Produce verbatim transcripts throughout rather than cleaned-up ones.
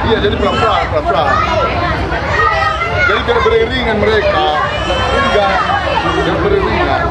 Iya, jadi pelan-pelan, pelan-pelan. Jadi biar beriringan mereka. Enggak, biar beriringan.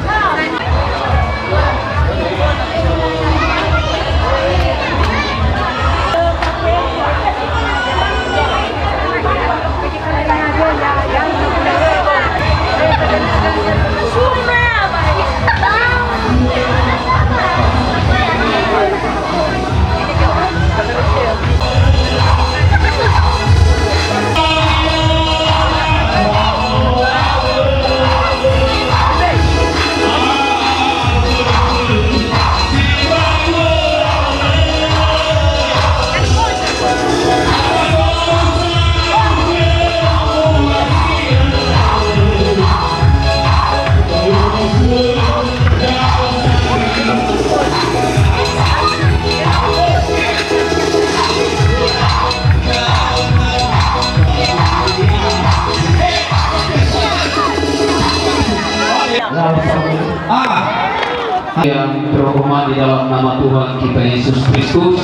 Yang terhormat di dalam nama Tuhan kita Yesus Kristus,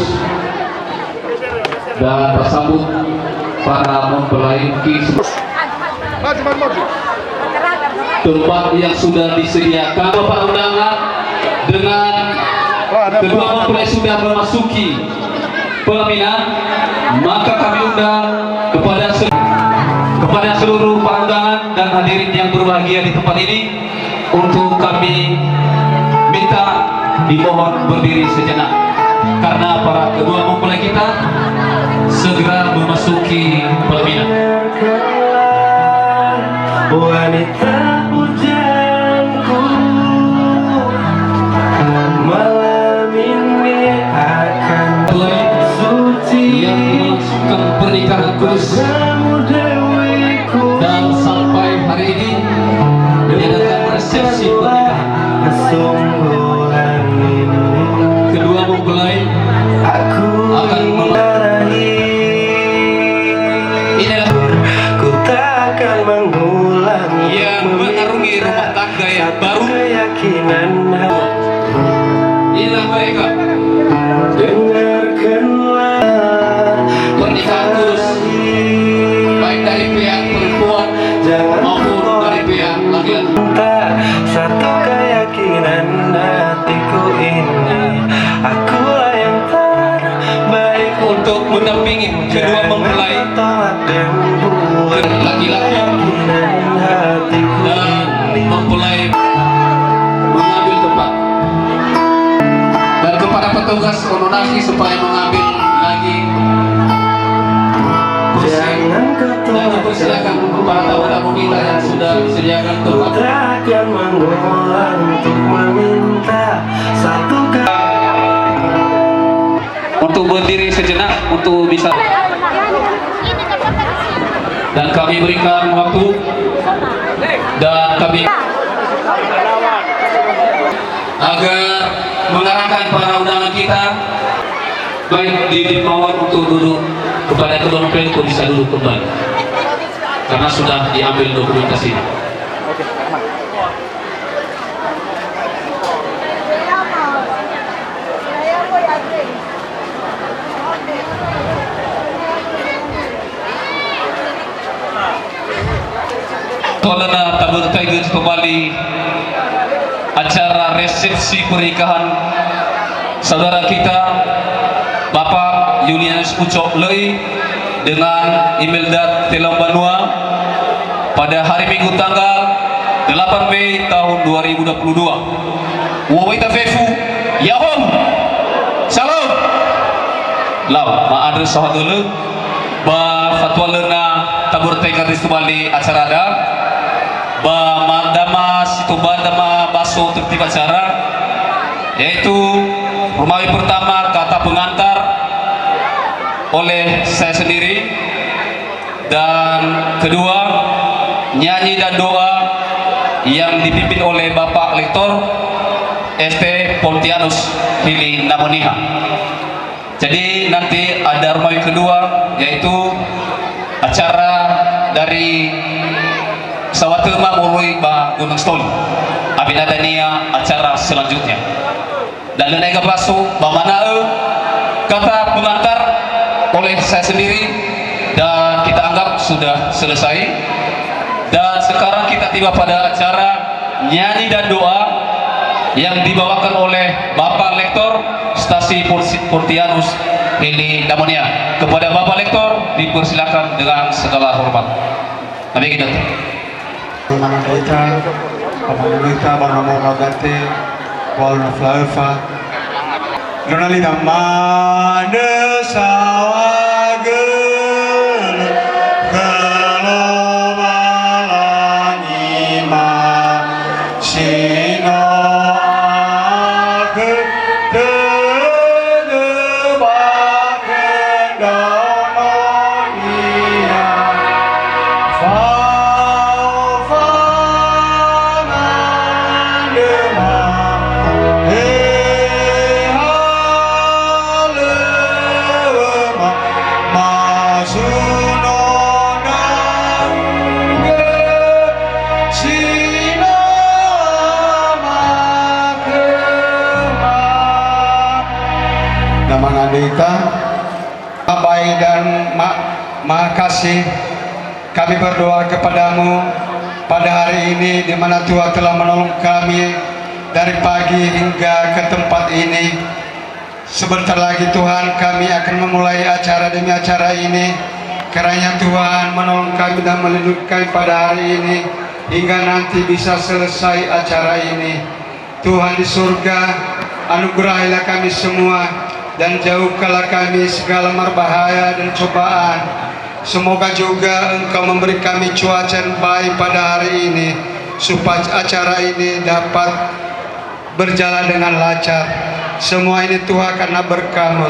dan tersambut para mempelai. Maju, maju, maju. Tempat yang sudah disediakan, Bapak undangan, dengan kedua mempelai sudah memasuki pelaminan, maka kami undang kepada se-, kepada seluruh para undangan dan hadirin yang berbahagia di tempat ini, untuk kami minta dimohon berdiri sejenak, karena para kedua mempelai kita segera memasuki pelaminan. Wanita bujangku, malam ini akan suci. Yang melangsungkan pernikahan kudus. Dan sampai hari ini diadakan resepsi pernikahan. Kedua mempelai akan mem-, inilah yang mengarungi rumah tangga yang baru. Inilah mereka. Dengarkanlah pernikahan kudus, baik dari pihak perempuan maupun dari pihak laki-laki. Satu keyakinan hatiku ini, akulah yang terbaik untuk mendampingi kedua mempelai, laki-laki dan mempelai mengambil tempat. Dan kepada petugas koordinasi supaya mengambil lagi kursi. Dan dipersilakan kepada tamu-tamu kita yang sudah disediakan tempat. Akan mengulang untuk meminta satu kali. Untuk berdiri sejenak, untuk bisa. Dan kami berikan waktu, dan kami agar mengarahkan para undangan kita, baik di, di mawar untuk duduk, kepada kedua mempelai untuk bisa duduk kembali, karena sudah diambil dokumentasinya. Tola na tabörötaigö tobali acara resepsi pernikahan saudara kita, Bapak Yulianus Ucok Löi, dengan Imelda Telang Banua pada hari Minggu tanggal delapan Mei tahun dua ribu dua puluh dua. Uwawita fefu, ya'om! Shalom! Lau, ma'andrö saohagölö, ba fatualöna tabörötaigö tobali acarada, ba ma-, dama si toba-, dama baso tertib acara, yaitu rumah pertama kata pengantar oleh saya sendiri, dan kedua, nyanyi dan doa yang dipimpin oleh Bapak Lektor S T Pontianus Hili Namoniha. Jadi, nanti ada rumah yang kedua, yaitu acara dari Sawatema moroi ba Gunungsitoli. Awena dania acara selanjutnya. Dan lö na'i gabaso, ba mana'ö kata pengantar oleh saya sendiri, Dan kita anggap sudah selesai. Dan sekarang kita tiba pada acara nyanyi dan doa yang dibawakan oleh Bapak Lektor Stasi Pur-, Purtianus Hili Namonia. Kepada Bapak Lektor dipersilakan dengan segala hormat. Kami kita. Mangandrö ita, mangandrö ita ba nomo Ragate, Kuala Nafaefa. Nona lina manö saohagö khö Lowalangi ma si no akhö tödö ba khö ndraononia. Fao fangandröma, he halöma, masuno ndra'ugö, si no amakhöma. Na mangandrö ita. Bapak dan Ma-, Makasih. Kami berdoa kepadamu pada hari ini, di mana Tuhan telah menolong kami dari pagi hingga ke tempat ini. Sebentar lagi, Tuhan, kami akan memulai acara demi acara ini. Kiranya Tuhan menolong kami dan melindungi kami pada hari ini, hingga nanti bisa selesai acara ini. Tuhan di surga, anugerahilah kami semua, dan jauhkanlah kami segala marbahaya dan cobaan. Semoga juga Engkau memberi kami cuaca yang baik pada hari ini, supaya acara ini dapat berjalan dengan lancar. Semua ini, Tuhan, karena berkat-Mu.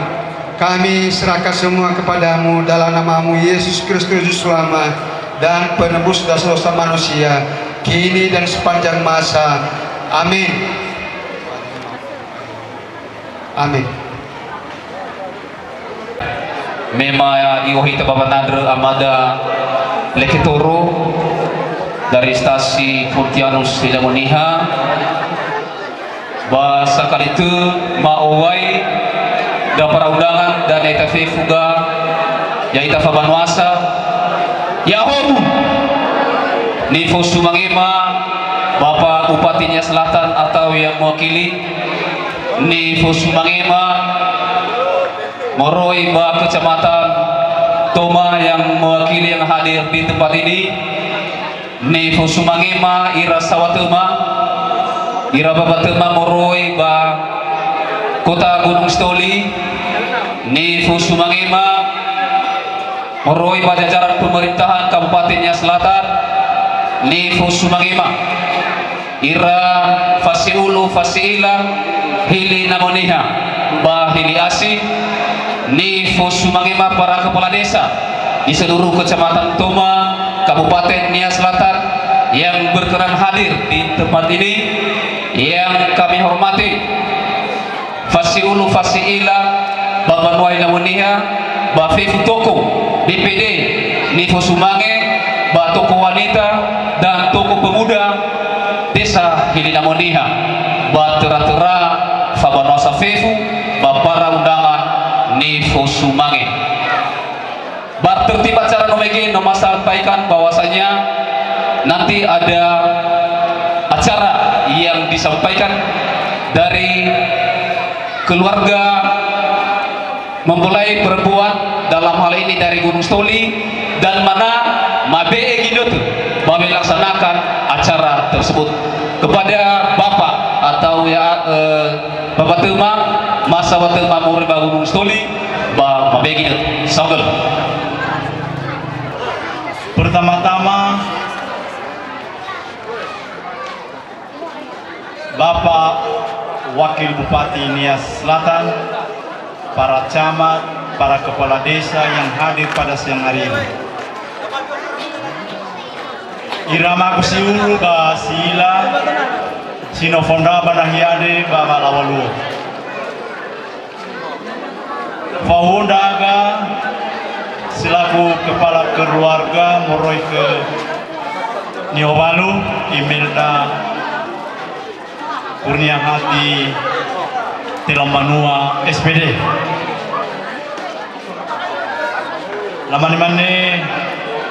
Kami serahkan semua kepada-Mu dalam nama-Mu, Yesus Kristus, Juru Selamat dan Penebus dosa-dosa manusia, kini dan sepanjang masa. Amin. Amin. Me ma i'ohe ita ba wanandrö amada Leketoro dari Stasi Purtianus Hili Namonia. Ba sakali tö ma'owai da para undangan dan ya'ita fefu ga, ya'ita fabanuasa, ya'ahowu. Nifosumangema Bapak Bupati Nia Selatan atau yang mewakili, nifosumangema moroi ba Kecamatan Toma yang mewakili yang hadir di tempat ini, nifosumangema ira sawatöma, ira babatöma moroi ba Kota Gunungsitoli, nifosumangema moroi ba jajaran pemerintahan Kabupaten Nia Selatan, nifosumangema ira fasiulu fasi'ila Hili Namonia ba Hili Asi, nifosumangema para kepala desa di seluruh Kecamatan Toma, Kabupaten Nia Selatan yang berkenan hadir di tempat ini, yang kami hormati. Fasiulu fasi'ila ba mbanua Hili Namonia, ba fefu toko D P D nifosumange, ba toko wanita dan toko pemuda Desa Hili Namonia, ba töra-töra fabanuasa fefu, ba para undangan nifosumange. Ba tertib acara no mege no masampaikan bahwasanya nanti ada acara yang disampaikan dari keluarga mempelai perempuan, dalam hal ini dari Gunungsitoli, dan mana mabe'e ginötö ba melaksanakan acara tersebut. Kepada Bapak atau ya, eh, Bapak Tema, masa Bapak Tema moroi ba Gunungsitoli, ba mabegi döt. Saogöl. Pertama-tama, Bapak Wakil Bupati Nia Selatan, para camat, para kepala desa yang hadir pada siang hari ini. Ira ma'aku siulu ba si'ila, si no fondra ba nahia andre ba wa'alaŵa luo. Fahuhuo ndra'aga selaku kepala keluarga moroi khö nihowalu, Imelda Kurnia Hadi Telambanua S P D. Lamane-mane,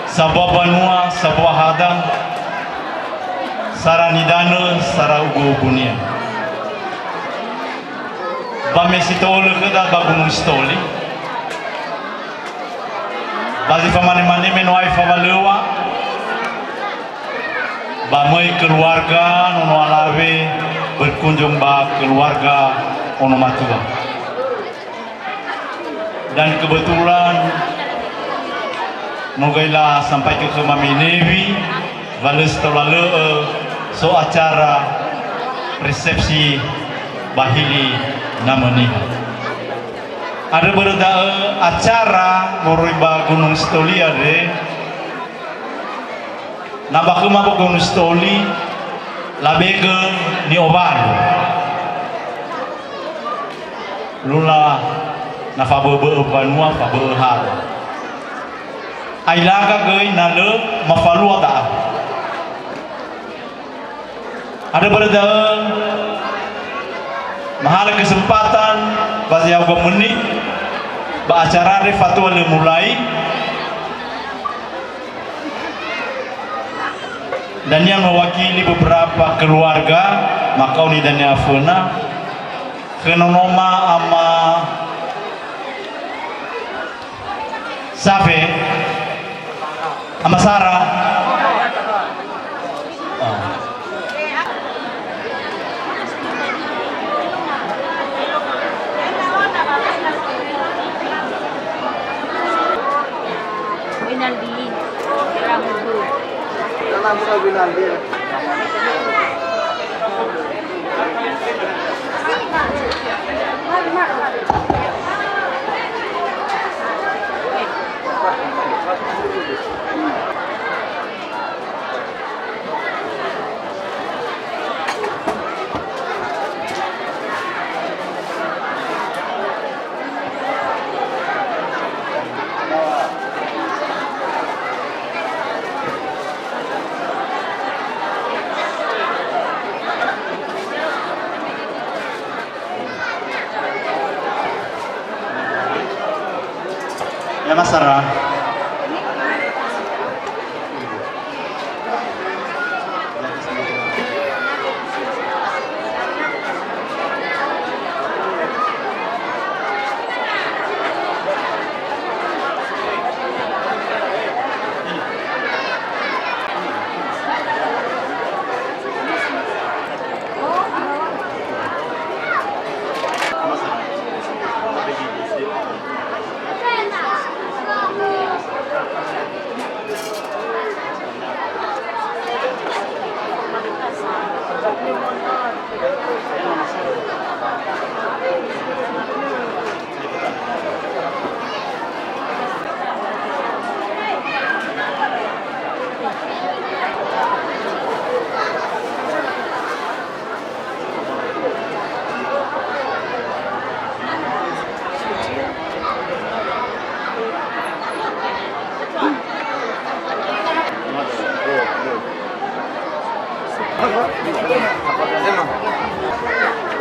sambua banua, sambua hada, sara nidanö, sara ugu-ugunia. Ba me si to'ölö khöda ba Gunung Sitoli, ba zi famane-mane me no aefa walöŵa, ba möi keluarga nono alawe berkunjung ba keluarga ono matua. Dan kebetulan no göi lasampaikan khöma me Newi, wa lö si tola lö'ö so acara resepsi ba hili namöniha. Andrö börö da'ö acara moroi ba Gunung Sitoli andre, na ba khöma ba Gunung Sitoli, labegö ni'owalö. Lula na fabö'ö-bö'ö mbanua, fabö'ö hada. Ailaga göi na lö mafalua da'a. Andrö börö da'ö, mahalö kesempatan ba zi ya'ugö menit ba acara andre fatua lö mulai. Dania mewakili beberapa keluarga, maka oni dania föna, khö nonoma Ama Safe, Ama Sara. Oh. Ya, Ama Sara.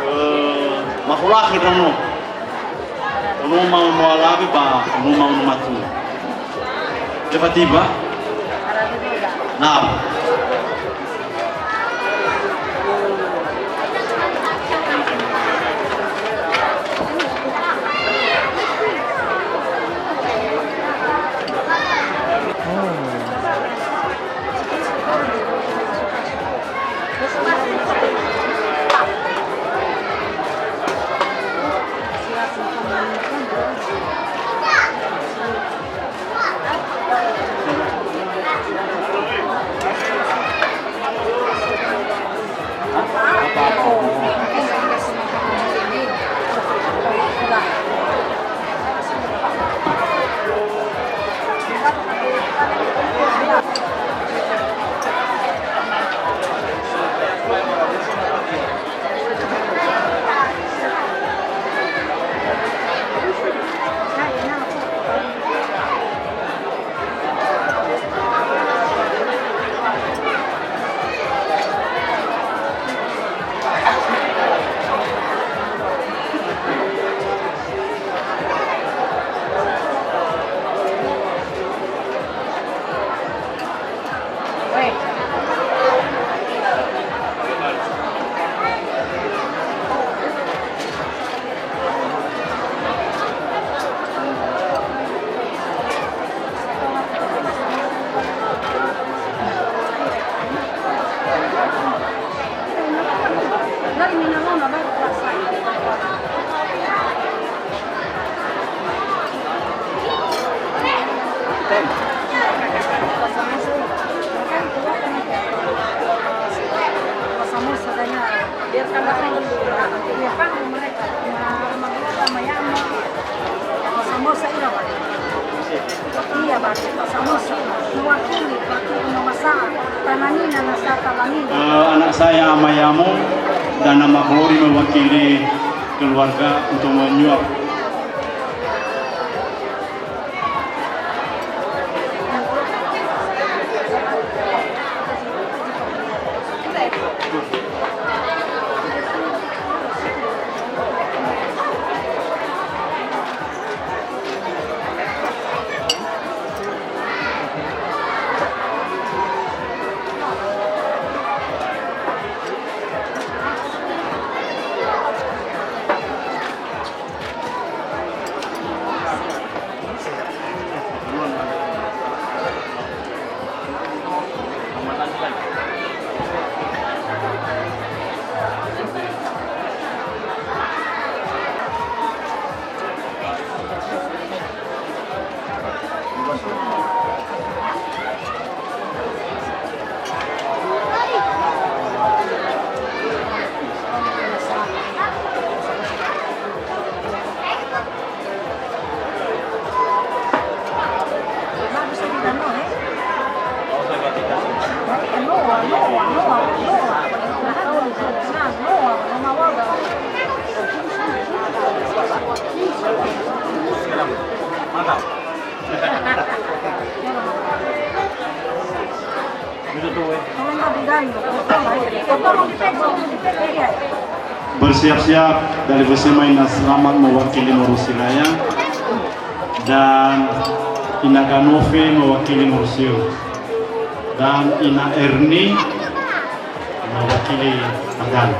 Eh, mafolakhi ndraono. Ono ma ono alawe ba ono ma ono matua. Tiba-tiba. Nah. Samosa dengan, biarkan mereka, sama-sama ira, Pak. Iya, Pak. Samosa, mewakili, wakili memasak, tanani, nasa, tanani. Eh, anak saya Ama Yamo dan Ama Glory mewakili keluarga untuk menyuap. Mantap. Bersiap-siap dari Besema Ina Selamat mewakili Morosiraya dan Ina Kanofe mewakili Morosio dan Ina Erni mewakili Magal.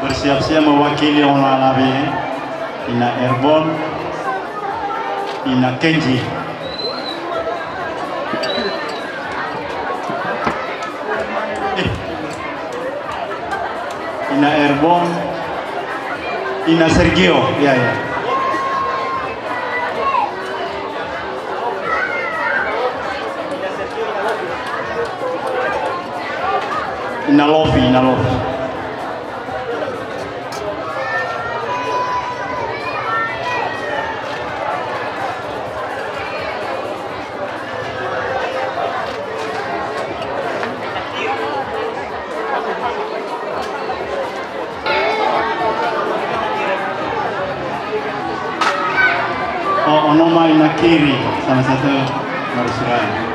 Bersiap-siap mewakili Ona Alawe, Ina Erbon, Ina Kenji. Eh. Ina Erbon, Ina Sergio, ya, ya. Ina Lofi, Ina Lofi. Oh, Onoma Ina Keri, salah satu Morosiraya.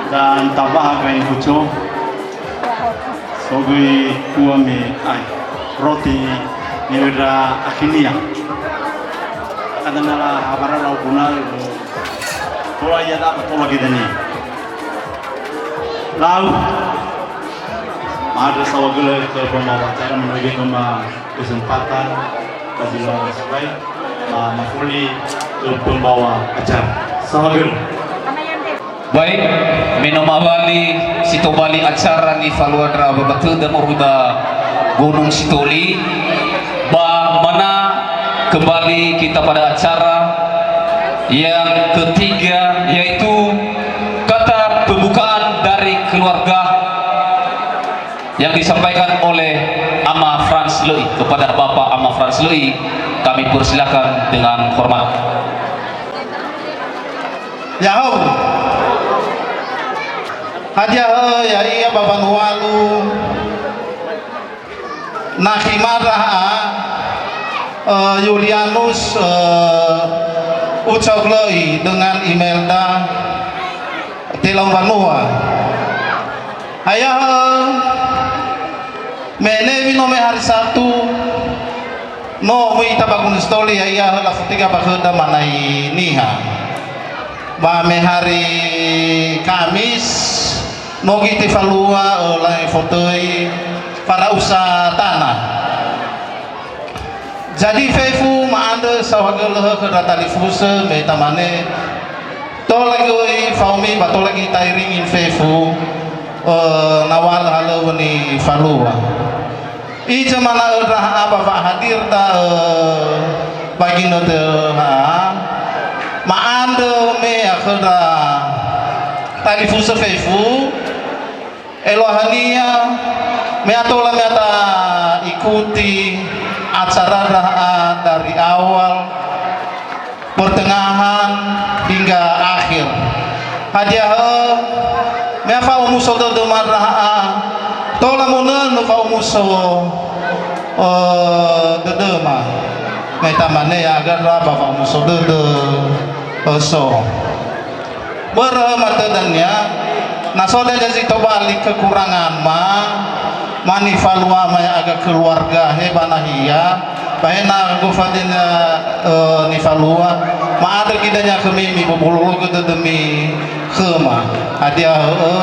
Dan tabaha kain kuco. Sogöi kuami ai roti niöndra akhinia. Akan dana la habara lau guna. Tola ia dapat tola kita ni. Lau. Mada sawa gele ke pembawa acara menurut ke kesempatan bagi lawan sebaik, ah, mafuli ke pembawa acara. Sawa gele. Baik, me no mawali si tobali acara nifalua ndra ba ba töda moroi ba Gunung Sitoli, ba mana kembali kita pada acara yang ketiga, yaitu kata pembukaan dari keluarga yang disampaikan oleh Ama Frans Lö'i. Kepada Bapak Ama Frans Lö'i, kami persilakan dengan hormat. Ya'ahowu. Hadia hö ya'ia ba wanualu? Nakhi mada ha, eh, Yulianus, eh, Ucok Lö'i dengan Imelda Telau Banua. Ayahö, me newi no me hari Sabtu, no möi ita ba Gunung Sitoli, ya'ia höla futiga ba khöda manai niha. Ba me hari Kamis, no göi tefalua, ö, lae fotöi fara'usa tana. Jadi fefu ma'andrö saohagölö khö ndra talifusö me tamane, tola göi faomi ba tola göi tairingin fefu, ö, nawalö halöŵö nifalua. Iza mana'ö ndra ha'a ba wa'ahadir da'ö ba ginötö ha'a, ma'andrö me akhö ndra talifusö fefu, eluahania me atola me ata ikuti acara ndra ha'a dari awal pertengahan hingga akhir. Hadia hö, me fa'omuso dödöma ndra ha'a, tola monönö fa'omuso, ö, dödöma. Me tamane aga ndra ba fa'omuso dödö, ö, so. Börö matödönia, na so dania zi tobali kekurangan ma, ma nifalua ma ya'aga keluarga he ba nahia, ba he na gofa dania, eh, nifalua, ma'andrö göi dania khömi mibobologö dödömi khöma. Hadia hö'ö,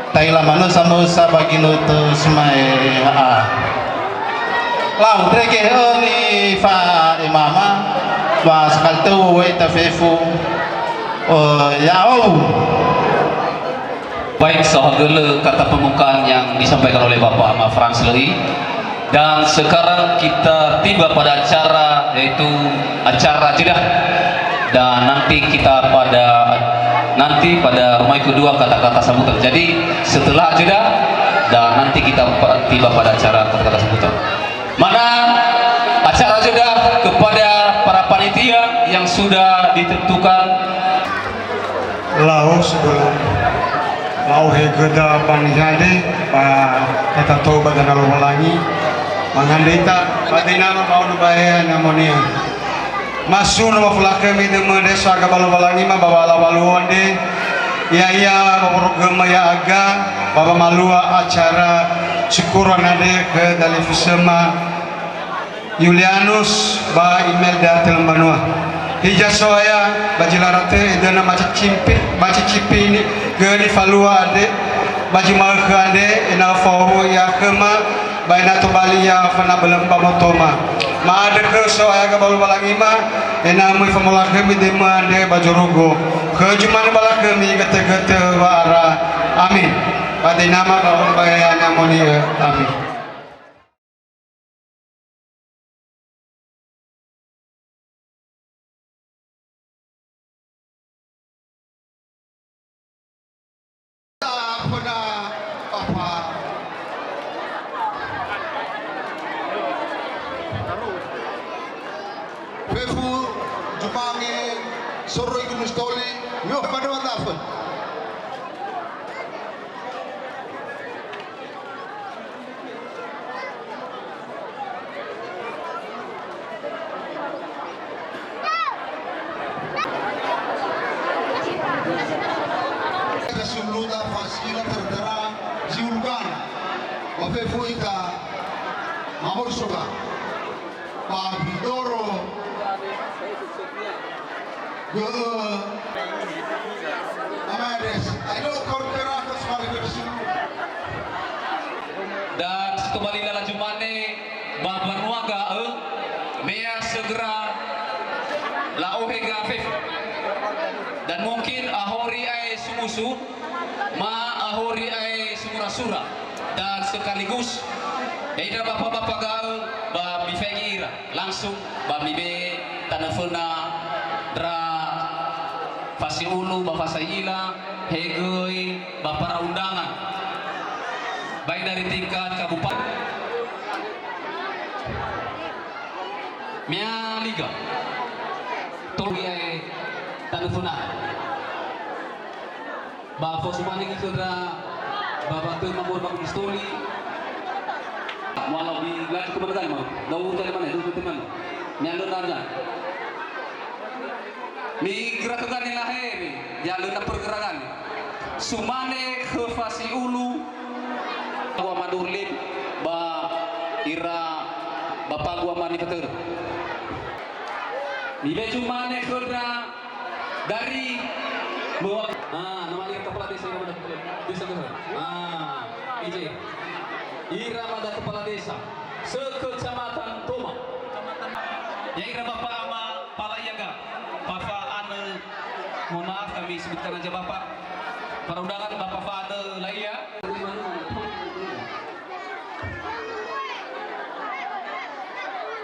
ta'ila manö samösa ba ginötö si ma'e ha'a. Lau, ndrege hö'ö nifa'emama, ba sakali töu wöi ta fefu, eh, ya'ahowu. Baik, saohagölö kata pembukaan yang disampaikan oleh Bapak Ama Frans Lö'i. Dan sekarang kita tiba pada acara, yaitu acara jeda. Dan nanti kita pada, nanti pada rumah kedua kata-kata sambutan. Jadi, setelah jeda, dan nanti kita pa-, tiba pada acara kata-kata sambutan. Mana acara jeda kepada para panitia yang sudah ditentukan. Lau sebelum lau hegöda bangi hade, ba kata tou ba dana Lowalangi, mangandrita, ba dinaro mau nubahe hana mone. Masu no mafulakhömi dömö de saga ba Lowalangi ma ba wala waluonde. Ya'ia waworogöma ya'aga ba wamalua acara syukuran andre khö dalifusöma Yulianus ba Imelda Telembanua. Hiza So'aya ba zi lala tö edöna macicimpi, macicipini gö nifalua andre, ba zi ma'ökhö andre ena'ö fa'owu'ö ia khöma, ba ena'ö tobali ia fana bölö ba motoma. Ma'andrö khö So'aya ga ba Lowalangima, ena'ö möi famolakhömi döimö andre ba zorugo. Khö zumane balakhömi götö-götö wa'ara. Amin. Ba döi Nama ba Ama ba Ya'ia Ni'amoni'ö. Amin. Fefu, zumange, soroi Gunung Sitoli, yo, pada mata apa? Suluda fasila tertera ziulgana. Wa fefu ita mahor soga. Ba bidoro. Gö. Amares. Ayo korkera ke semari bersiulu. Dan sitobali lala zumane ba banua ga'ö, mea segera la'ohe ga fefu. Dan mungkin ahori ae sumusu, ma ahori ae sumura-sura. Dan sekaligus, ya'ira bapa-bapa ga'ö ba mifaigi ira. Langsung ba mibe'e tanö föna ndra fasiulu ba fasa'ila, he göi ba para undangan. Baik dari tingkat kabupaten. Mea liga. Tolo ia tanö föna. Ba fosumane khöndra ba watö mamor ba Gunung Sitoli. Muala bi laju ke mana tadi mau? Dau tadi mana? Dau tadi mana? Nyandun aja. Ni gerak ke gani lah, eh, ni. Ya, lu na pergerakan. Sumane khö fasiulu. Wa madurlim ba ira bapa gua mani fater. Ni be cumane khöndra Dari mewak-, ah, nama ira kepala desa, ira mada desa ke? Ah, ije. Ira mada kepala desa sekecamatan Toma. Ya, ira Bapak Ama Pala Iaga. Bapak Ane, mohon maaf kami sebutkan aja Bapak. Para undangan Bapak Fane Laia.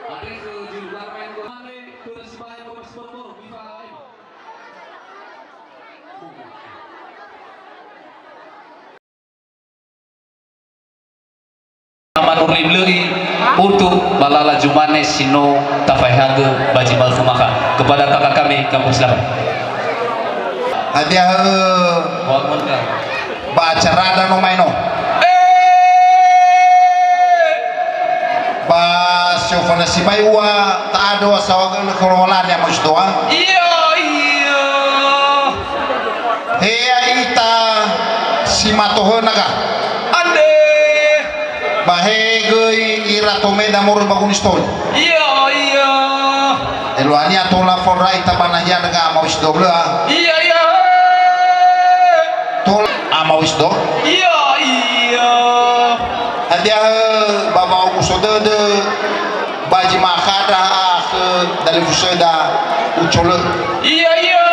Andre ke juru parlemen kemarin, ke Sibai, Bapak Siboro-boro, Bifa Lain. Amanurli mlöi untuk ba lala zumane si no tafaehagö ba zi ma'ökhö maka. Kepada kakak kami, kami persilakan. Hadia hö? Wa'ökhö. Ba acara da no maeno. Eh! Ba si ofana sibai ua ta'andrö wa saohagölö khöra walania Ama Usidoa. Iya, iya. He ya'ita si mato hö naga. Andre. Ba he göi ira tomeda moroi ba Gunung Sitoli. Iya, iya. Eluahania tola fondra ita ba nahia naga Ama Usidoa blöa. Iya, iya. Tola Ama Usidoa. Iya, iya. Hadia hö ba wa'omuso dödö ba zi ma'akhandra ha khö dalifusöda ucolö. Iya, iya.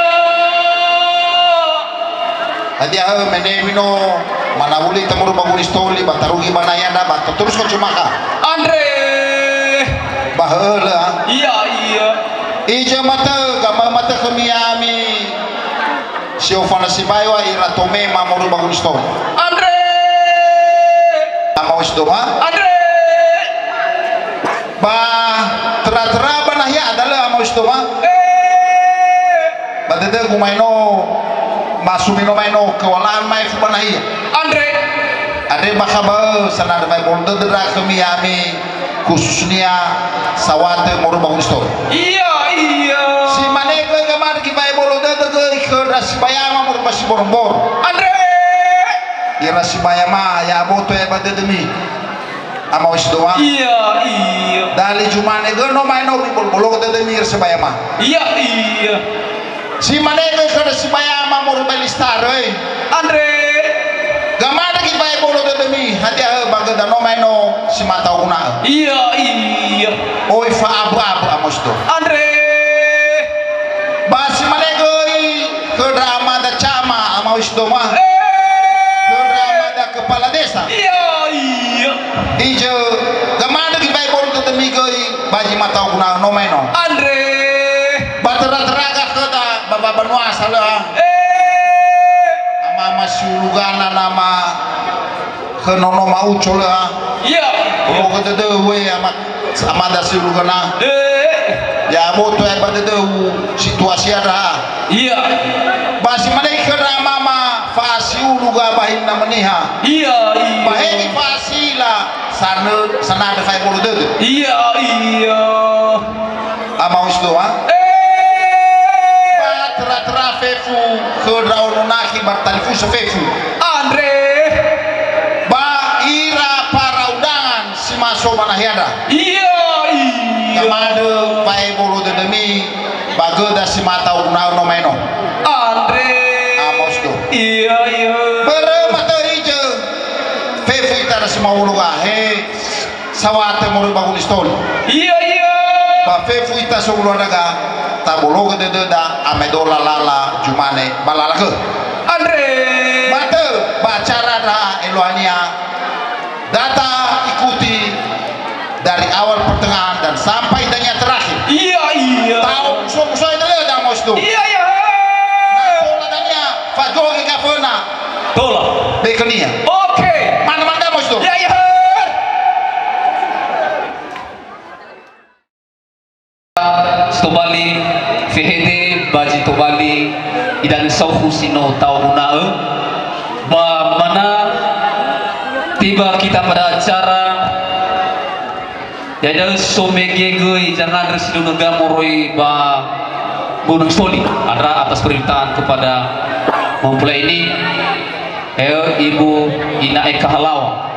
Hadia hö mene mino manawuli ita moroi ba Gunung Sitoli ba tarugi ba nahia nda ba taturus ko cumaka. Andre. Ba hö lö, ah. Iya, iya. Ija matö, gama matö khömi ami. Si ofana sibai wa ira tomema moroi ba Gunung Sitoli. Andre! Ama Usidoa? Andre! Ba töra-töra ba nahia ada lö Ama Usidoa? Eh! Ba dödögu maeno, masumi no maeno kewalahan maefu ba nahia. Andre! Andre bakha ba ö, sanandrö wa'ebolo dödö ndra khömi ami. Khususnia sawatö moroi ba Gunung Sitoli. Iya, iya. Si mane göi gamadögi wa'ebolo dödö göi khö ndra sibayama moroi ba Boro-boro. Andre! Ira sibayama, ya aboto ya ba dödömi. Ama Wisdoa. Iya, iya. Dali zumane gö no maeno bibolo-bolo dödömi ira sibayama. Iya, iya. Si mane gö khöra sibayama moroi ba listarö, eh. Andre! Gamada gibai bolo dödömi, hadia hö ba göda no maeno si mata'uguna'ö. Iya, iya. Oi fa'abö-abö Ama Wisdoa. Andre! Ba si mane göi khö ndra amada cama Ama Wisdoma. Eh. Khö ndra amada kepala desa. Iya, iya. Izo, gamada gibai bolo dödömi göi, ba zi mata'uguna'ö no maeno. Andre. Ba töra-töraga khöda, ba, ba banua salö'a. Eh. Ama-ama siulugana nama. Khö nono ma'uco lö'a. Iya. Olo'ö dödöu we ama-, amada siulugana. Eh. Ya aboto ya ba dödöu situasi andra. Iya. Ba si mane khöra mama fa'asiuluga ba hinna meniha. Iya, iya. Ba he ifa'asila sanö-, sanandrö fa'ebolo dödö. Iya, iya. Ama Wisdoa. Eh. Ba töra-töra fefu khö ndra ono nakhi ba talifusö fefu. Andre. Ba ira para undangan si maso ba nahia ndra. Iya, iya. Gamada fa'ebolo dödömi ba göda si mata'uguna'ö no maeno. Andre. Ama Wisdoa. Iya, iya. Börö matö izo fefu ita ndra si ma'ulo gahe. Sawatö moroi ba Gunung Sitoli. Iya, iya. Ba fefu ita sowulo ndra'aga, tabologö dödöda, amaedola lala zumane ba lala gö. Andre. Matö ba acara ndra eluahania. Data ikuti dari awal pertengahan dan sampai dania terakhir. Iya, iya. Tahu musuh-musuh itu ya, Damos tuh. Iya, iya. Nah, bola dania, Fajoge Gavena. Tola. Bekenia. Oke. Mana-mana Damos tuh. Iya, iya. Si tobali fehede ba zi tobali idanö saukhu si no ta'uguna'ö. Ba mana tiba kita pada acara, ya'ia da'ö somege göi zangandrö si no nöga moroi ba Gunung Sitoli. Andra atas permintaan kepada mempelai ini, eh, Ibu Ina Eka Halawa.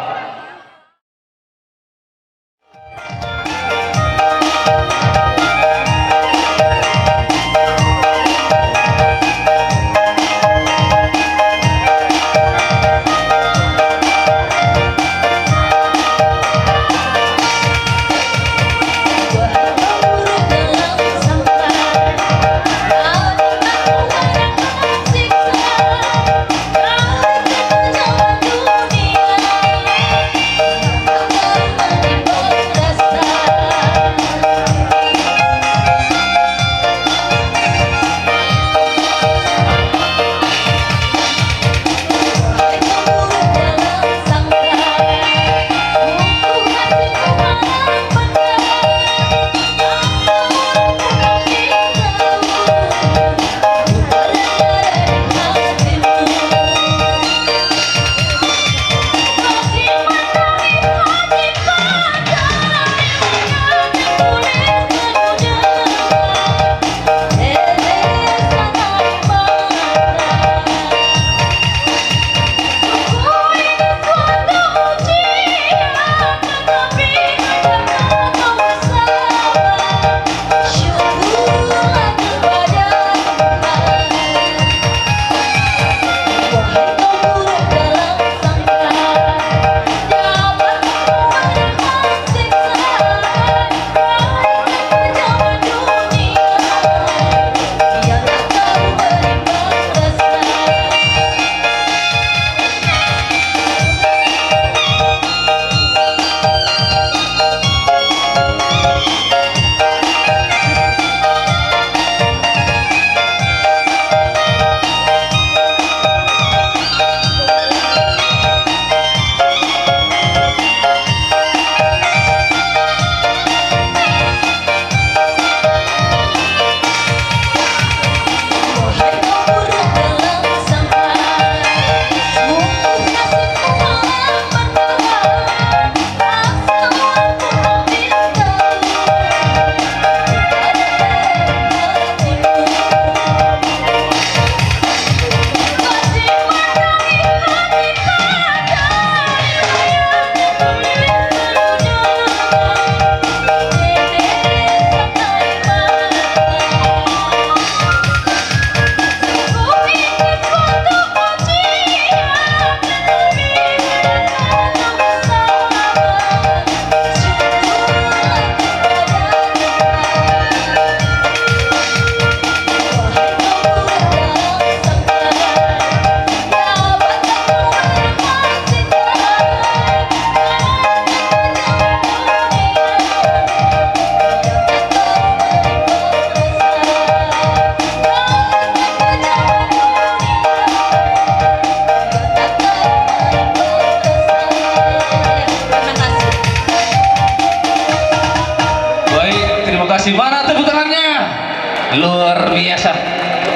Luar biasa.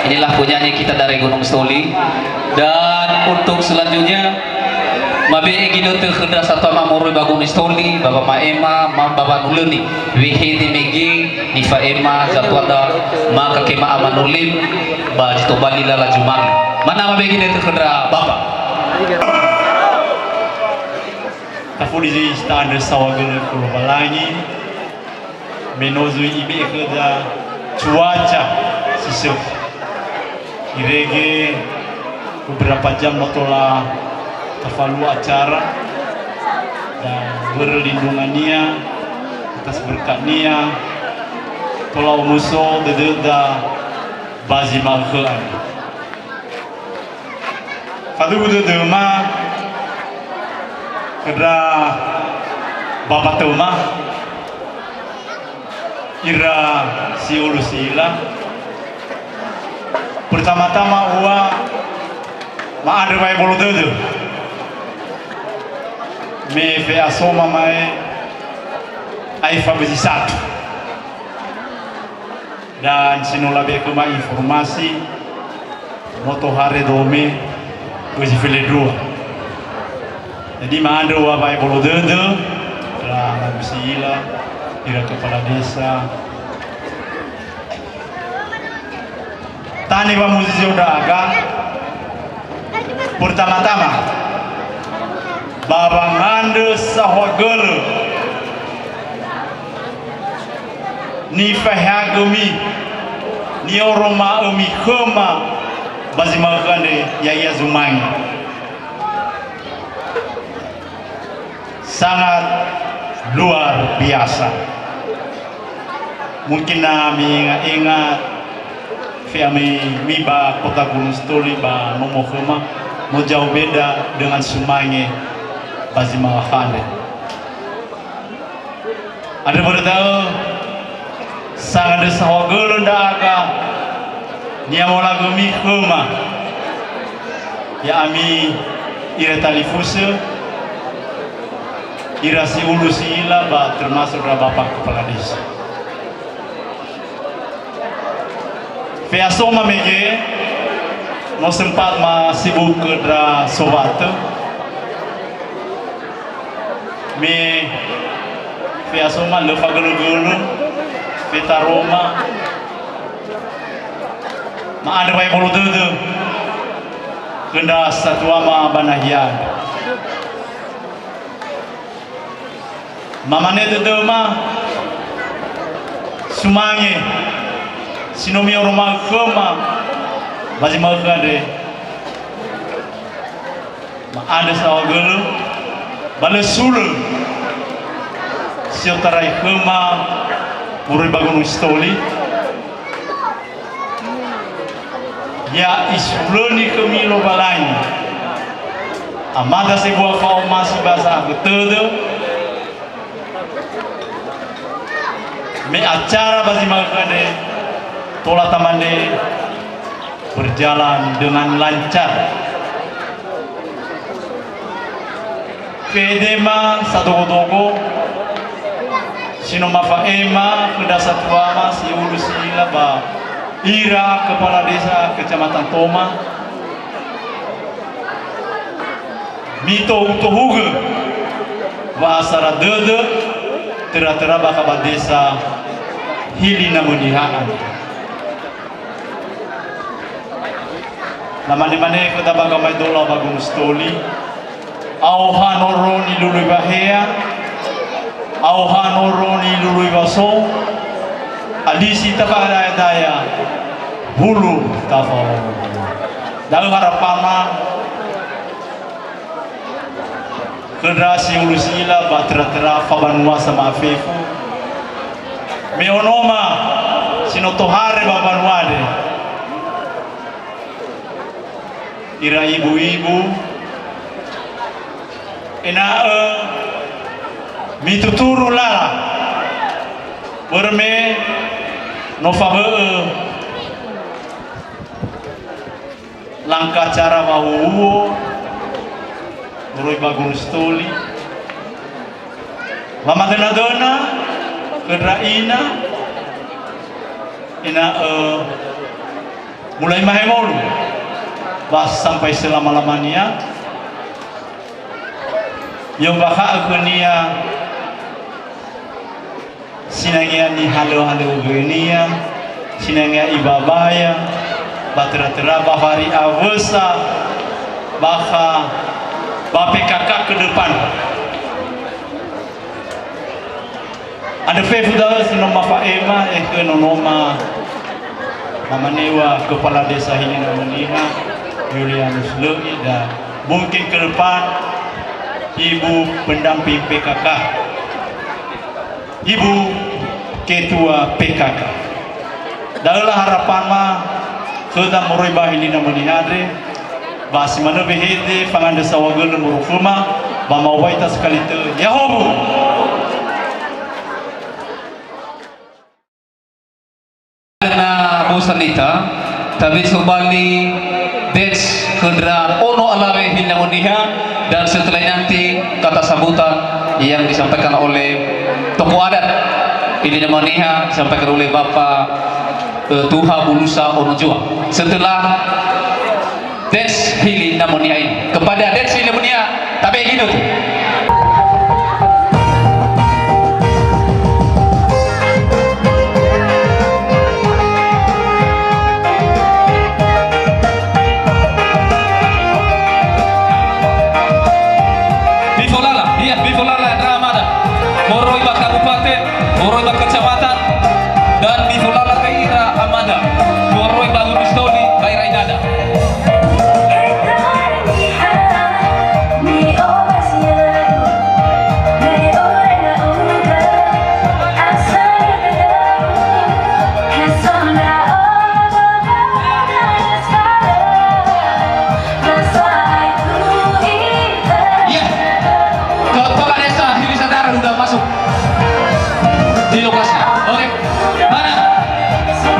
Inilah penyanyi kita dari Gunung Sitoli. Dan untuk selanjutnya, mabe'e ginötö khö ndra satua ma moroi ba Gunung Sitoli, Bapa Ma'ema, ma Bapa Nulöni. Wehede mege nifa'ema zatuada maka kema Ama Nulim ba zi tobali lala Zumangge. Mana mabe'e ginötö khö ndra Bapa. Tafuli zi ta'andrö saohagölö khö Lowalangi. Me no zui ibe'e khöda cuaca si sökhi. Irege beberapa jam no tola tafalua acara, dan börö lindungan-Nia, atas berkat-Nia, tola omuso dödöda ba zi ma'ökhö andrö. Faduhu dödöma khö ndra Bapa Töma, ira si ulu si ila. Pertama-tama ua ma'andrö wa'ebolo dödö. Me fe'asoma ma'e aefa bözi satu. Dan si no labe'e khöma informasi, no tohare dome bözi felendrua. Jadi ma'andrö ua wa'ebolo dödö, ira Abu Siila, ira kepala desa. Tane wamuzizio ndra'aga, pertama-tama, ba wangandrö saohagölö nifaehagömi, ni'oroma'ömi khöma ba zi ma'ökhö andre, ya'ia zumange. Sangat luar biasa. Mungkin na mi'enga-enga fe'amöimi ba kota Gunungsitoli ba nomo khöma, no jauh beda dengan sumange ba zi ma'ökhö andre. Andrö börö da'ö, sangandrö saohagölö ndra'aga, ni'amolagömi khöma, ya'ami ira talifusö, ira si ulu si ila, ba termasuk ndra Bapak Kepala Desa. Fe'asoma mege, no sempat ma sibuk ndra sowatö. Me fe'asoma lö fagölö-gölö, fetaroma, ma'andrö wa'ebolo dödö khö ndra satuama ba nahia. Mamane dödöma, sumange si no mi'oroma'ö khöma ba zi ma'ökhö andre, ma'andrö saohagölö, ba lö sulö si otarai khöma moroi ba Gunungsitoli. Ya isulöni khömi Lowalangi. Amada sebua fa'omasi ba sa'atö tödö. Me acara ba zi ma'ökhö andre tola tamane berjalan dengan lancar. Fedema sadogo-dogo, si no mafa'ema khö ndra satuama si ulu si ila ba ira kepala desa Kecamatan Toma, mitohu-tohugö wa'asara dödö töra-töra bakha ba desa Hili Namöniha andre. Lamane-mane khöda ba gamaedola ba Gunungsitoli, aoha noro nilului wahea, aoha noro nilului waso, alisi tafadaya-daya, hulu tafaono. Da'ö harapana khö ndra si ulu si ila ba töra-töra fabanua sama'afefu. Me onoma si no tohare ba mbanua andre, ira ibu-ibu, ena'ö mituturu lala, börö me no fabö'ö langka acara wahuhuo moroi ba Gunungsitoli. Wamadöna-döna khö ndra ina, Ena'ö mulai mahemolu, ba sampai selama-lamania. I'ombakha'ö khönia sinangea nihalö-halögönia, sinangea ibabaya, ba töra-töra ba fari awösa, bakha ba P K K ke depan. Andrö fefu da'ö si no mafa'ema, eh, khö nonoma, mamanewa Kepala Desa Hili Namoniha, Yulianus Lö'i, dan mungkin ke depan Ibu Pendamping P K K, Ibu Ketua P K K. Da'öla harapanma khöda moroi ba Hili Namoniha andre, ba si manö wehede fangandrö saohagölö moroi khöma, ba ma'owai ita sekali tö, Yahobu! Na bosan ita, tabe sobali dance khö ndra ono alawe Hili Namoniha, dan setelah ini nanti kata sambutan yang disampaikan oleh tokoh adat Hili Namoniha, disampaikan oleh Bapak, eh, Tuha Bulusa Ono Jua. Setelah dance Hili Namoniha ini. Kepada dance Hili Namoniha, tabe gitu. Bifolala, iya, Bifolala, Ramada. Moroi ba kabupaten, moroi ba kecamatan, dan Bifolala Gaira Amada. Moroi ba Gunung Sitoli, Gaira Idada. Iya. Kepala Desa Hili Sadara sudah masuk di lokasi. Oke. Mana?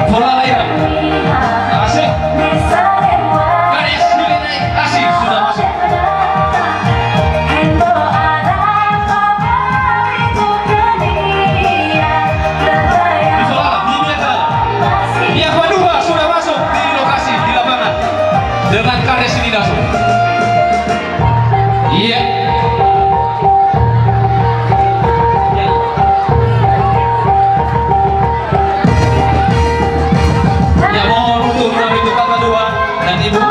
Bola lain. Asik. Garis Hili naik. Asik, sudah masuk. Di bola, di dia. Yang kedua sudah masuk di lokasi, di lapangan. Dengan Kades Hili langsung. Iya. Ya, mohon untuk kami tukar kedua dan Ibu.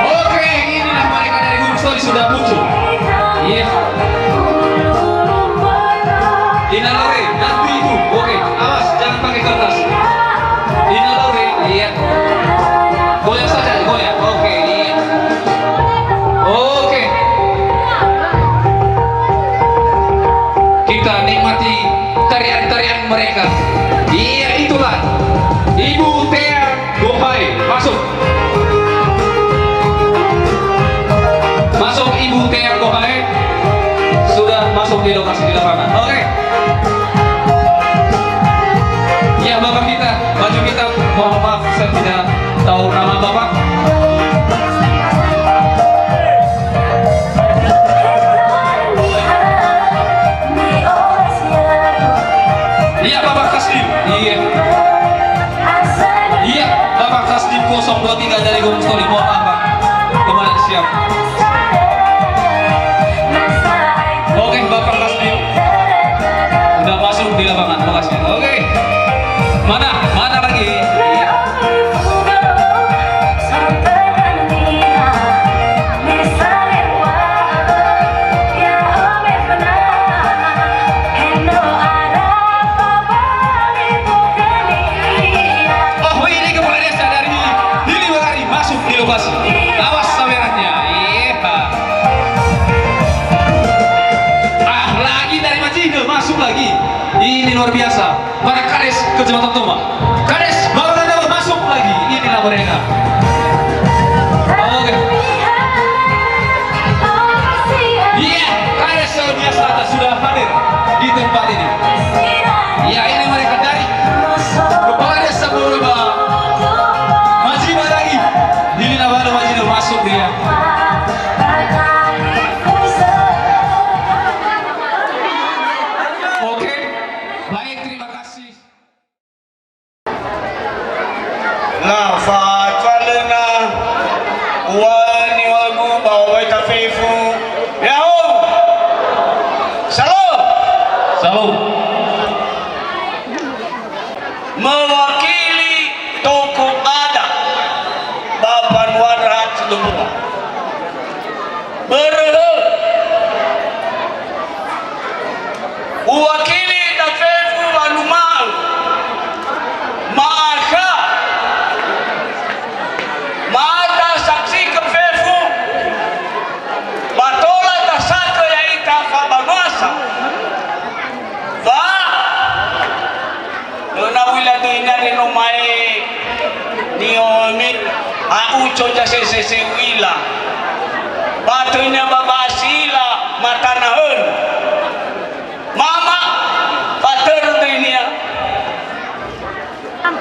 Oke, inilah mereka dari Gunung Sitoli sudah muncul. Iya. Ina lore, nanti itu. Oke, awas, jangan pakai kertas. Ina lore, iya. Goyang saja, goyang. Oke, iya. Oke. Kita nikmati tarian-tarian mereka. Iya, itulah Ibu Tea Gohae, masuk. Masuk, Ibu Tea Gohae. Sudah masuk di lokasi di lapangan. Oke. Ya, Bapak kita, baju hitam. Mohon maaf, saya tidak tahu nama Bapak. Iya, Bapak Kasdim. Iya. Iya, Bapak Kasdim kosong dua tiga dari Gunung Sitoli. Mohon maaf, Pak. Kemarin siang. Oke, Bapak Kasdim. Udah masuk di lapangan. Makasih. Oke. Mana? Mana lagi? Oh, ini kepala desa dari Hili Wekari masuk di lokasi. Awas sawerannya. Iya. Ah, lagi dari Majidil masuk lagi. Ini luar biasa. Para kades Kecamatan Toma. Kades Barandawa masuk lagi. Inilah mereka. Oke. Iya, Biasa sudah hadir di tempat ini. Ya, ini mereka dari kepala desa Boreba. Maji Barangi. Ini nama ada Maji masuk dia. Oke, baik, terima kasih. Na fatualöna, ua niwagu ba wai tafefu. Ya'o! Shalom! Shalom! Mewakili tokoh adat ba mbanua Rahat Situmbuwa. Börö hö. Uwakili ita fefu wanuma'ö. Ma'akha. Ma tasaksi'ö fefu. Ba tola tasakö ya'ita fabanuasa. Wa Lö na u'ila döinia re no ma'e ni'omi, a'uco za sesese u'ila. Ba töinia ba ba'asila matana hönö. Mama, fatörö döinia.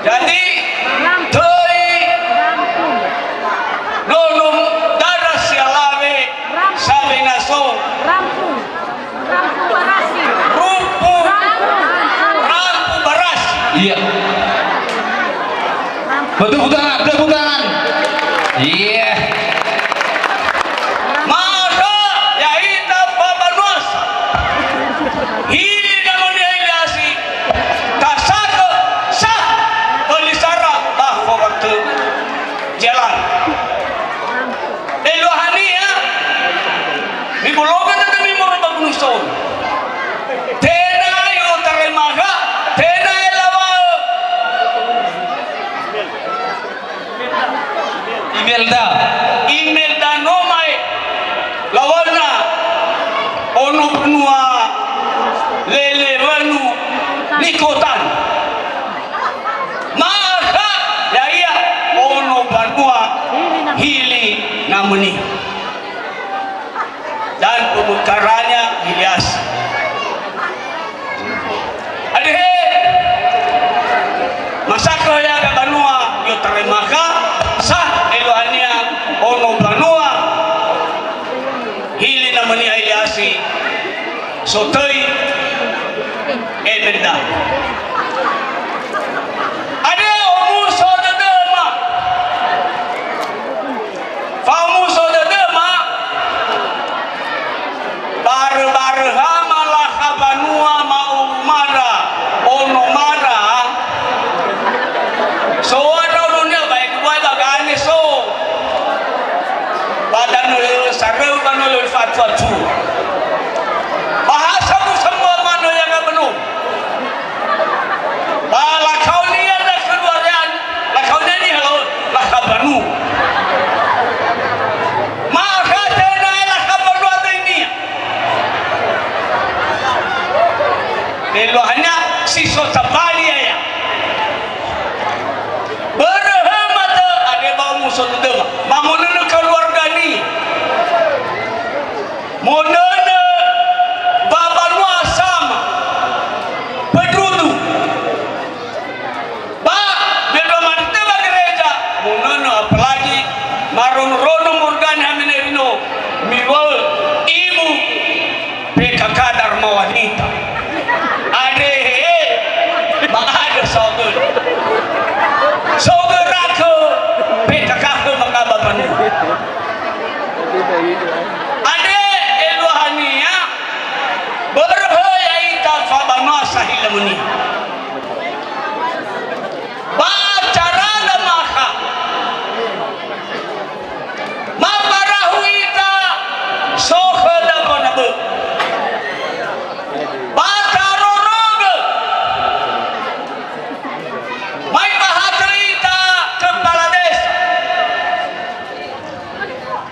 Jadi, töi nono dara si alawe, sabena so. Rampu barasi. Rampu. Rampu barasi. Iya. Tepuk tangan, tepuk tangan. Iya. Maka ya'ita fabanuasa. Hili namönia Ilyasi. Tasakö sah öli sara ba fowatö jalan. Eluahania, mibologö dödömi moroi ba gunung Sion. Tenga i'otarai ma'akha, tenga elawaö. Imelda. Imelda no ma'e lawana ono banua lele wanu nikotan. Ma'akha ya'ia ono banua hili namönia. Dan pemukaranya Ilyas. Adehe, masakö ya'ia ba banua i'otarai ma'akha, sah eluahania ono banua hili namönia Ilyasi. Sotöi Emelda. Adehe omuso dödöma. Fa'omuso dödöma. Barö-barö hama lakha banua ma'owu mara, ono mara. So ara ononia bae dua ba gane so. Ba danö saröu ba no lö fatu-fatu. Bahasa bu semua mano yang gak benung. Ba lakhaonia na keluarga, lakhaonia niha lo, lakha banu. Ma'akha tenga lakha banu döinia. Eluahania si so tabali ya'ia. Börö hö matö, adehe ba omuso dödöma. Mamonönö keluargania. Monönö ba banua sama. Pedrudu. Ba, me no manö ba gereja, monönö apalagi marono-rono morgani hamene rino, miwa'ö ibu P K K Dharma Wanita. Adehe, ba ada saogö. Saogö rakö P K K khö maka bapanu. Andre eluahania, börö hö ya'ita fabanua sahila muni. Ba acara da makha. Maparahu ita so khöda mbona bö'ö. Ba tarorogö. Mai bahatö ita kepala desa.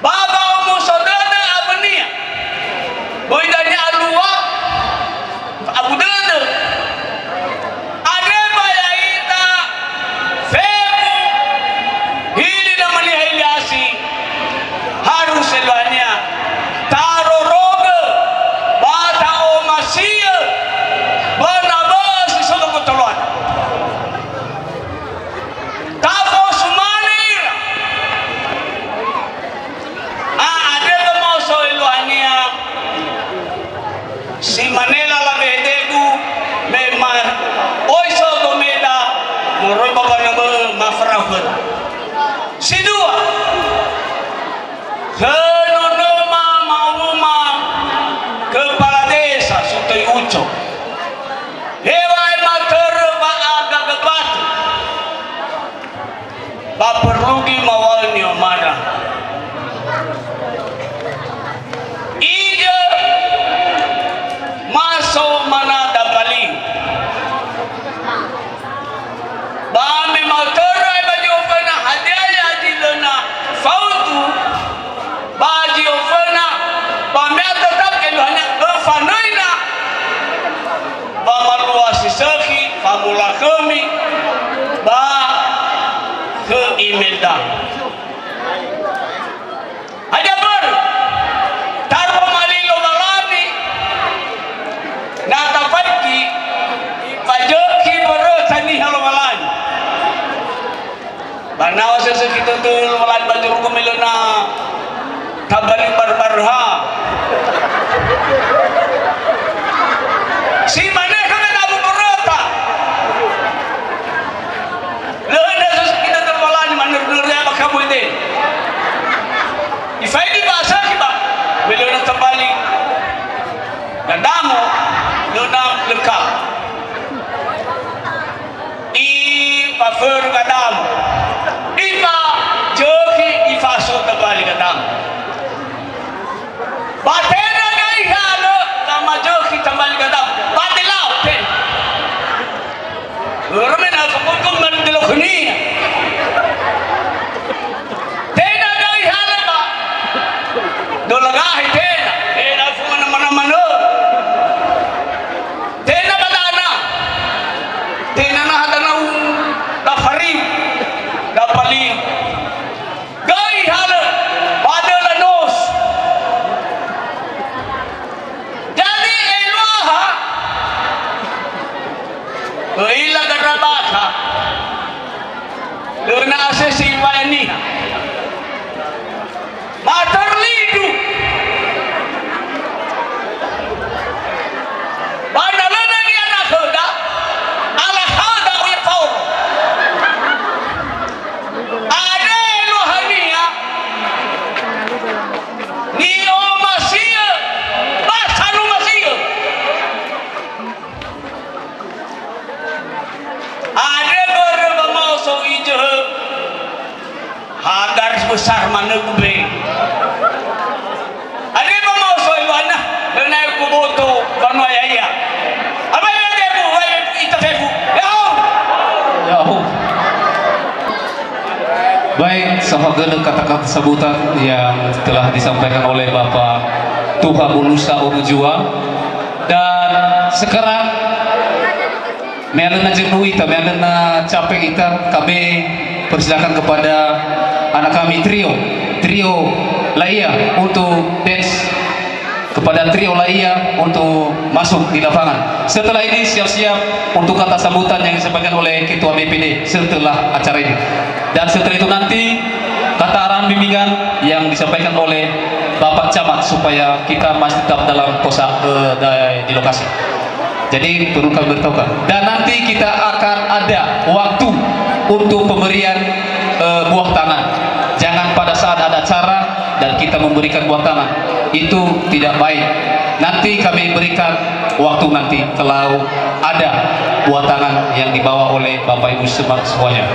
Ba wa'omuso dödö awönia. Böi dania alua, abu dödö. Moroi ba wanömö mafrau khöda. Si dua, khö nonöma ma'oruma kepala desa Sutoi Uco. Heŵa'ae matörö wa'agaga batu. Ba perlugi maŵa'ö ni'omara. Ijo maso mana dambali. Ba me ma'ötörö ba zi oföna hadia ya zi lö na faudu, ba zi oföna, ba me tetap eluahania öfanöina, ba malua si sökhi famolakhömi ba khö Imelda. Hadia börö? Taroma li Lowalangi, na tafaigi, fazökhi mböröta niha Lowalangi. Ba na osösökhi tödö Lowalangi ba zorugo me lö na tabali barbarha. Si mane khöda dabu mböröta. Lö na osösökhi tödö Lowalangi manörö-nörö ya ba kabu ede. Ifaigi ba asökhi ba, me lö na tabali. Gadamo, lö na leka. Ifaförö gadamo. Ifazökhi, ifasuo tabali gadamo. Ba tenga gö ihalö, gamazökhi tabali gadamo. Ba delau, tenga. Börö me na fabuntu man delau khönia. Tenga gö ihalö ba. Dola gahi tenga. Tenga fumana-mana manö. Tenga ba dana. Tenga na dana u dafari. Dapali. Gö ihalö ba döla nos. Jadi eluaha, öila garabakha, lö na asese iŵa'ö niha. Matörö lidu. Ba na lö dania na khöda, ala khöda uya Pauro. Andre eluahania, ni'omasi'ö, ba sanumasi'ö. Andre börö ba maoso ijö. Ha garis besar manö gube. Andre ba maoso eluahania, lö na uboto banua ya'ia. Abai ade bu, wai ita fefu. Ya'o. Ya'o. Baik, sama gönö kata-kata sambutan yang telah disampaikan oleh Bapak Tuha Bulusa Onujua. Dan sekarang, me alö na jenuh ita, me alö na capek ita, kami persilakan kepada anak kami trio, trio Laia untuk dance, kepada trio Laia untuk masuk di lapangan. Setelah ini siap-siap untuk kata sambutan yang disampaikan oleh Ketua B P D setelah acara ini. Dan setelah itu nanti kata arahan bimbingan yang disampaikan oleh Bapak Camat supaya kita masih tetap dalam kosa-, eh, da-, di lokasi. Jadi perlu kami beritahukan. Dan nanti kita akan ada waktu untuk pemberian, eh, buah tangan. Jangan pada saat ada acara dan kita memberikan buah tangan. Itu tidak baik. Nanti kami berikan waktu nanti kalau ada buah tangan yang dibawa oleh Bapak Ibu semua-, semuanya.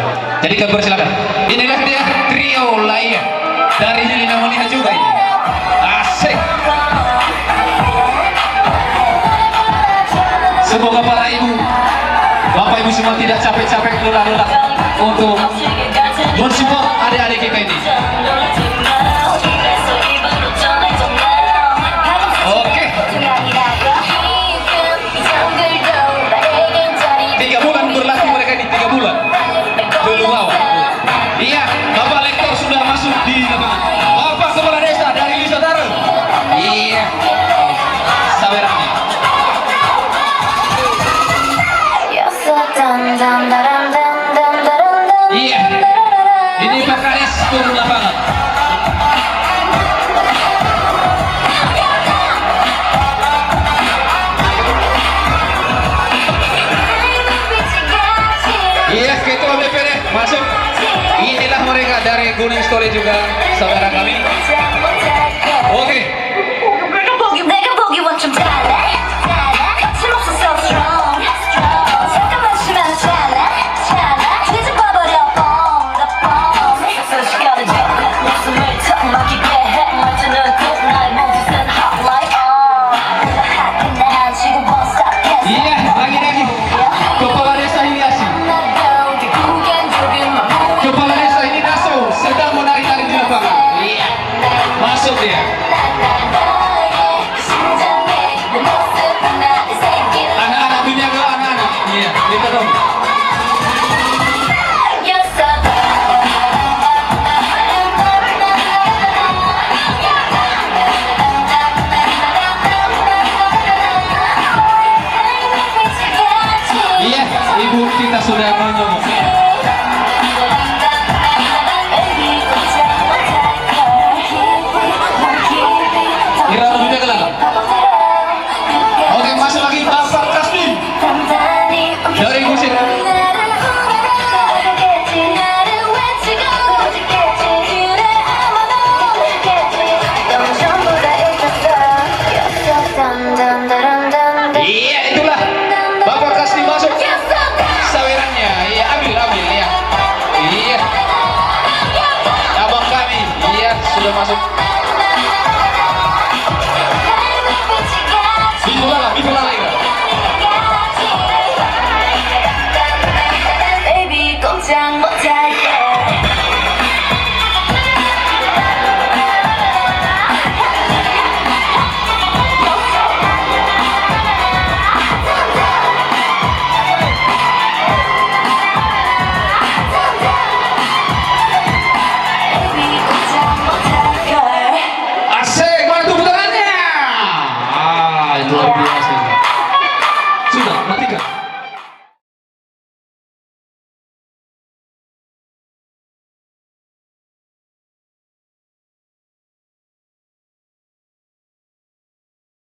Jadi kami persilakan. Inilah dia trio Laia dari Lili Namoniha juga ini. Asik. Semoga para ibu, bapak ibu semua tidak capek-capek lelah-lelah untuk mensupport adik-adik kita ini. Oke. Tiga bulan berlatih mereka ini, tiga bulan. Belum mau. Iya, Bapak Lektor sudah masuk di lapangan. Bapak Kepala Desa dari Lisatare. Iya. Sawerani. Iya. Ini Pak Kades turun lapangan. Iya, ketua Kuning Story juga, saudara kami. Oke. Iya, lagi-lagi. Kepala desa ini asik. Kepala desa ini masuk, sedang menari-nari di lapangan. Iya. Masuk dia. Anak-anak dunia gelap, anak-anak. Iya, kita dong. Iya, Ibu, kita sudah menyombong. Ira, Ibu, jaga lah. Oke, masuk lagi Bapak Kasbi dari Gusir. Iya, itulah. Bapak Kasbi masuk. Sawerannya. Iya, ambil, ambil, iya. Iya. Abang kami, iya, sudah masuk. Bitu lala, bitu lala, iya. Asik, mana tepuk tangannya? Ah, luar biasa.